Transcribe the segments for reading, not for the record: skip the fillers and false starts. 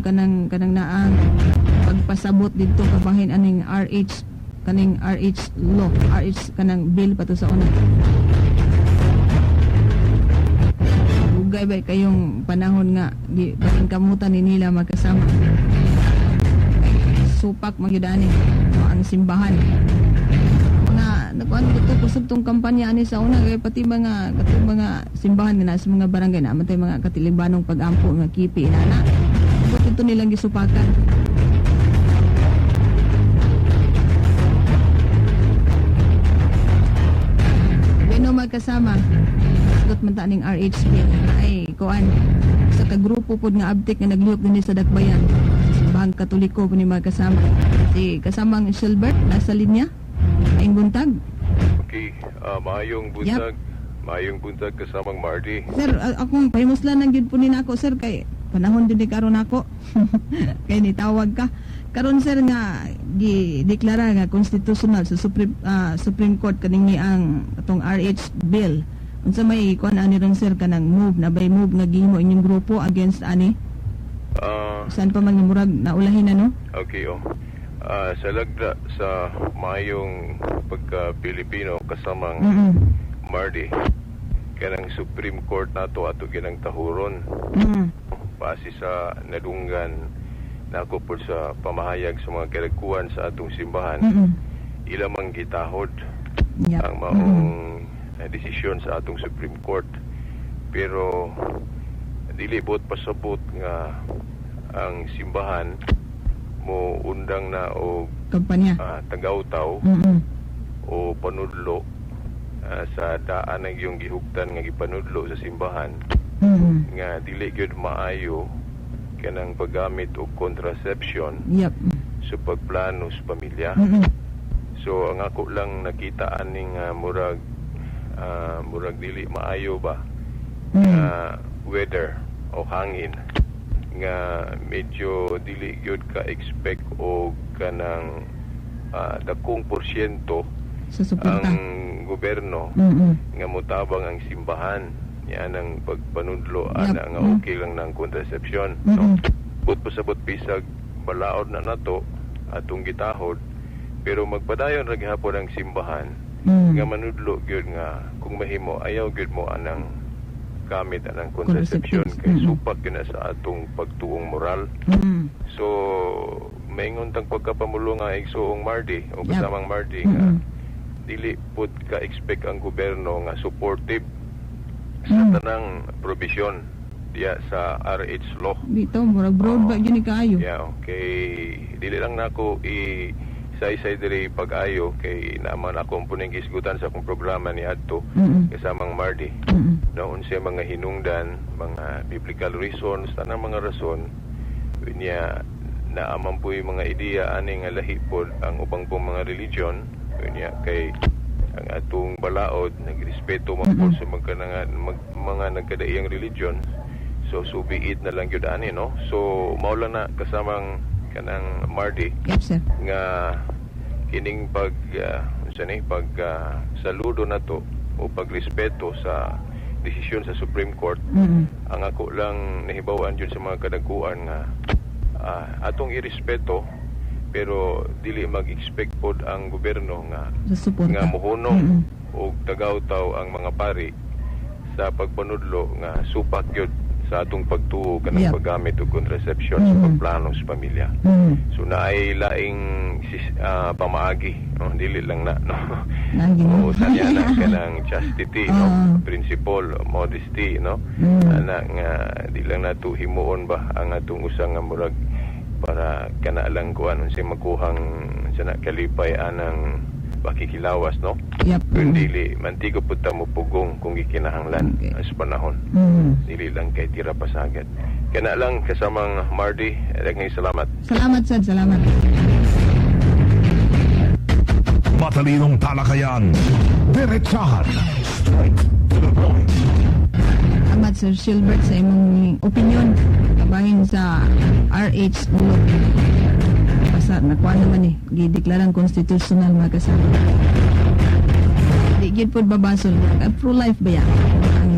kanang naang pagpasabot didto kabahin aning RH, kaning RH law, RH kanang bill pa to sa una. Dugay ba kayong panahon nga gi kamutan ni nila magkasama. Kay supak magyud ani, no, ang simbahan. Mga nakuan ko to kusog tong kampanya ani sa una kay pati mga katong mga simbahan nga naa sa mga barangay na man tay mga katilibanong pag-ampo nga kipi inana. Ubot ito nilang gisupakan. Bueno, magkasama. Sagot man ta ning RH bill ay kuan sa kagrupo pod nga abtik nga naglihok dinhi sa Dakbayan. Sa simbahang Katoliko po ni magkasama. Si kasamang Silbert nasa linya. Maayong buntag. Okay, maayong buntag. Maayong buntag, kasamang Marty. Sir, akong pahimuslan lang gyud po ni nako, sir, kay panahon din ni karon nako. Kay nitawag ka. Karon, sir, nga gi-deklara nga constitutional sa Supreme Court kaning ni ang atong RH bill. Unsa may kuan ani ron, sir, kanang move na bay move nga gihimo inyong grupo against ani? Saan pa man nga murag naulahin na, no? Okay, oh. Sa lagda sa maayong pagka-Pilipino, kasamang Marty, kanang Supreme Court nato ato ginang tahuron base sa nadunggan nako po sa pamahayag sa mga kalagkuan sa atong simbahan, ilamang gitahod ang maong desisyon sa atong Supreme Court, pero dili buot pasabot nga ang simbahan mo undang na og Kampanya. Tagawtaw o panudlo sa daan ng iyong gihugtan nga gipanudlo sa simbahan nga dili gyud maayo kanang paggamit og contraception sa pagplano sa pamilya. So ang ako lang nakita aning murag dili maayo ba nga weather o hangin nga medyo dili gyud ka expect og kanang dakong porsyento Sa suporta. ang gobyerno nga motabang ang simbahan yan ang pagpanudlo ana nga okay lang ng contraception, no? But pasabot bisag balaod na nato atong gitahod, pero magpadayon ra gihapon ang simbahan nga manudlo gyud nga kung mahimo ayaw gyud mo anang gamit anang contraception Contraceptives. kay supak gyud na sa atong pagtuong moral. So maingon tang pagkapamulo nga igsuong Mardy o kasamang Mardy nga dili pud ka expect ang gobyerno nga supportive sa tanang provision diya sa RH law. Dito murag broad ba gyud ni kaayo. Yeah, okay. Dili lang nako i saysay diri pag-ayo kay naman ako ang puning gisgutan sa akong programa ni adto, kasamang Mardy. No, unsay mga hinungdan, mga biblical reasons, tanang mga rason niya naaman po yung mga ideya ani nga lahi pod ang ubang pong mga religion niya kay ang atong balaod nagrespeto man po sa mga nagkadaiyang religion, so subiit na lang gyud ani, no? So mao lang na, kasamang kanang Mardy, Yep, sir. nga kining pag unsa ni pag saludo nato o pagrespeto sa desisyon sa Supreme Court, ang ako lang nahibaw-an jud sa mga kadaguan nga atong irespeto pero dili mag-expect pod ang gobyerno nga Sa suporta. nga muhunong og tagawtaw ang mga pari sa pagpanudlo nga supak gyud sa atong pagtuo kanang paggamit og contraception sa pagplano sa pamilya. So naay laing pamaagi, no? Dili lang na, no. Lagi, no? Oo, sa niya na kanang chastity, no, principle, modesty, no. Ana nga di lang nato himuon ba ang atong usa nga murag para kana lang kuan unsay makuhang sa na kalipay anang pakikilawas, no. Kun dili mantigo pud ta mo pugong kung gikinahanglan sa panahon. Dili lang kay tira pasagad. Kana lang, kasamang Mardy, daghang salamat. Salamat, sir. Salamat. Matalinong talakayan. Diretsahan. Straight to the point. Salamat, Sir Silbert, sa imong opinion kabahin sa RH law. Basta nakuha naman eh, gideklarang constitutional, mga kasama. Di gyud pod babasol. Pro-life ba yan? Ang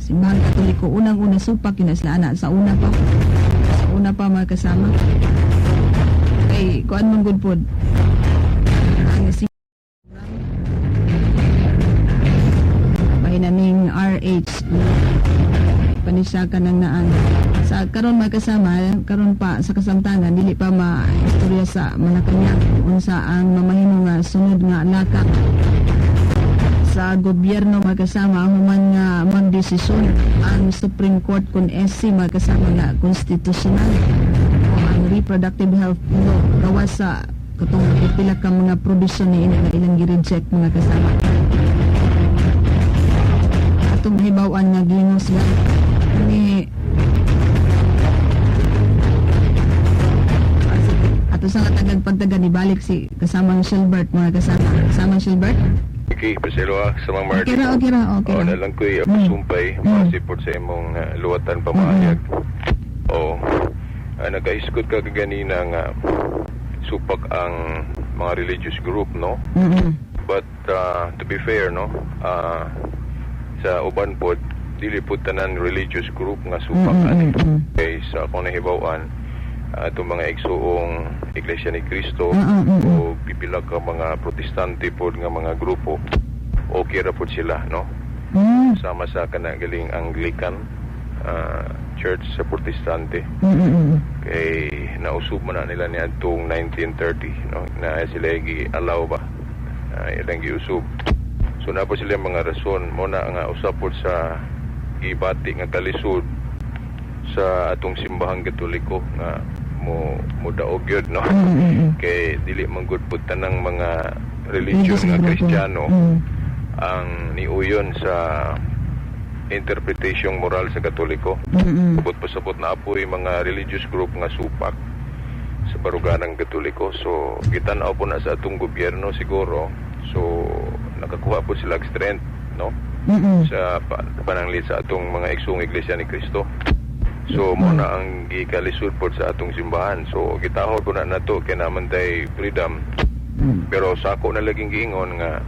simbahang Katoliko, unang-una supak yun na sila ana sa una pa. Sa Una pa, mga kasama. Kay kuan man gud pod. Ang si Bahin RH panisya ka nang naan. Sa karon, mga kasama, karon pa sa kasamtangan dili pa ma-istorya sa Malacañang unsa ang mamahimo nga sunod nga lakang sa gobyerno, mga kasama, human nga magdesisyon ang Supreme Court kung SC, mga kasama, nga constitutional o ang reproductive health law gawas sa katong pila ka mga provision ni ini nga ilang gi-reject, mga kasama. Atong hibaw-an nga gingos nga ni ato sa tagag pagtaga ni balik si kasamang Shilbert, mga kasama. Kasamang Shilbert. Okay, paselo ah, sa mga Marty. Okay ra, okay ra, okay Oo, ra. na lang ko'y pasumpay, masipot sa imong luwatan pamahayag. Oo. Nagkaisgot ka kaganina nga supak ang mga religious group, no? But to be fair, no? Sa uban pod, dili pod tanan religious group nga supak ani. Kay sa akong nahibaw-an, atong mga igsuong Iglesia ni Cristo o pipila ka mga Protestante pod nga mga grupo, okay ra pod sila, no? Sama sa kanagaling Anglican Church sa Protestante kay nausub man na nila niadtong 1930, no, na sila gi allow ba, ilang giusub. So na po sila mga rason mo na nga usab pod sa gibati nga kalisod sa atong simbahang Katoliko nga mo mo daog yun, no, kay dili man gud pud tanang mga religion Religious nga grupo. Kristiyano ang niuyon sa interpretation moral sa Katoliko. Sabot pasabot na apoy mga religious group nga supak sa baruganang Katoliko. So gitan-aw po na sa atong gobyerno siguro. So nakakuha po sila og strength, no? Sa pananglit sa atong mga igsuong Iglesia ni Cristo. So mo na ang gikalisod po sa atong simbahan. So gitahod po na nato kay naman tay freedom. Pero sa ako na laging giingon nga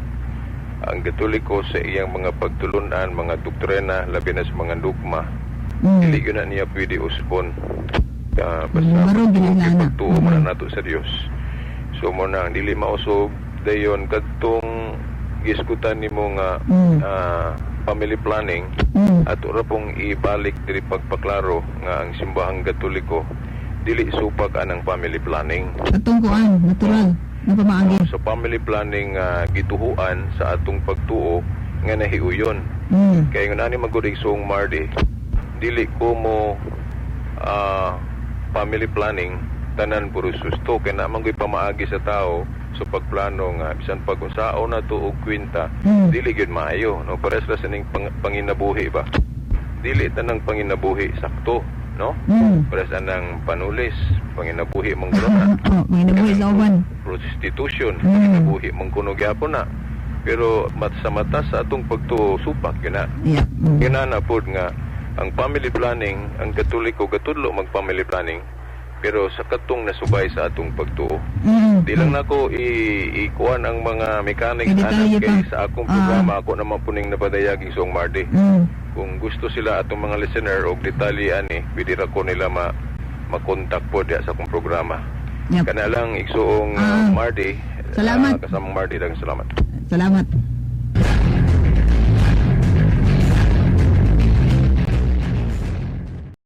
ang Katoliko sa iyang mga pagtulunan, mga doktrina, labi na sa mga dogma, dili yun na niya pwede usbon. Basta Barog gid nila na. pagtuo mo na nato sa Dios. So mo na ang dili mausog dayon kadtong giskutan nimo nga family planning, ato ra pong ibalik diri pagpaklaro nga ang simbahang Katoliko dili supak anang family planning. Atong kuan, natural na pamaagi. Sa family planning gituhuan sa atong pagtuo nga nahiuyon. Kaya nga nani magud, igsoong Mardy, dili ko mo family planning tanan puro susto kay na man gyud pamaagi sa tao sa pagplano nga bisan pag unsaon na to og kwenta, dili gyud maayo, no? Pares ra sa ning panginabuhi ba, dili tanang panginabuhi sakto, no? Pares anang panulis, panginabuhi man kuno na. Oh, may nabuhi sa uban. Prostitution, panginabuhi man kuno gyapon na, pero sa mata sa atong pagtuo, supak yun na. Yun na pod nga ang family planning, ang Katoliko gatudlo mag family planning pero sa katong nasubay sa atong pagtuo. Di lang nako ikuan ang mga mechanics May detalye anak kay pa. sa akong programa ako naman puning napadayag, igsoong Mardy. Kung gusto sila atong mga listener og detalye ani, pwede ra ko nila makontak po diya sa akong programa. Kana lang, igsoong Mardy. Salamat. Kasamang Mardy, daghang salamat. Salamat.